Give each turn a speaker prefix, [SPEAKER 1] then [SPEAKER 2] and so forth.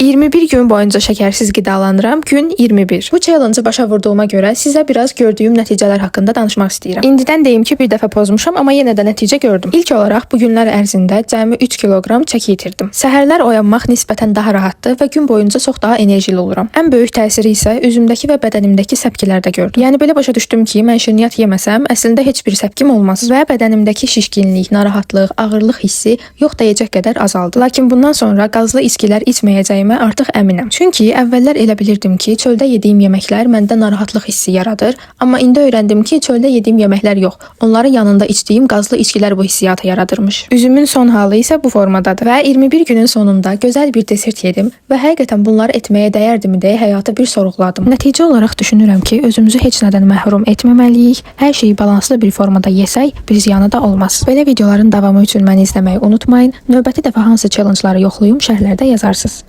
[SPEAKER 1] 21 gün boyunca şəkərsiz qidalanıram. Gün 21. Bu challenge-ı başa vurduğuma görə sizə biraz gördüyüm nəticələr haqqında danışmaq istəyirəm. İndidən deyim ki, bir dəfə pozmuşam, amma yenə də nəticə gördüm. İlk olaraq bu günlər ərzində cəmi 3 kiloqram çəki itirdim. Səhərlər oyanmaq nisbətən daha rahatdır və gün boyunca çox daha enerjili oluram. Ən böyük təsiri isə üzümdəki və bədənimdəki səpkilərdə gördüm. Yəni belə başa düşdüm ki, mən şirniyyat yeməsəm, əslində heç bir səpkim olmaz və bədənimdəki şişkinlik, narahatlıq, ağırlıq hissi yox deyəcək qədər azaldı. Lakin bundan sonra qazlı içkilər içməyəcəyimə artıq əminəm. Çünki əvvəllər elə bilirdim ki, çöldə yediyim yeməklər məndə narahatlıq hissi yaradır, amma indi öyrəndim ki, çöldə yediyim yeməklər yox, onların yanında içdiyim qazlı içkilər bu hissiyatı yaradırmış. Üzümün son halı isə bu formadadır və 21 günün sonunda gözəl bir desert yedim və həqiqətən bunları etməyə dəyərdimi deyə həyatı bir sorğuladım. Nəticə olaraq düşünürəm ki, özümüzü heç nədən məhrum etməməliyik. Hər şeyi balanslı bir formada yesək, bir ziyanı da olmaz. Belə videoların davamı üçün məni izləməyi unutmayın. Növbəti dəfə hansı challenge-ları yoxlayım, şərhlərdə yazarsınız.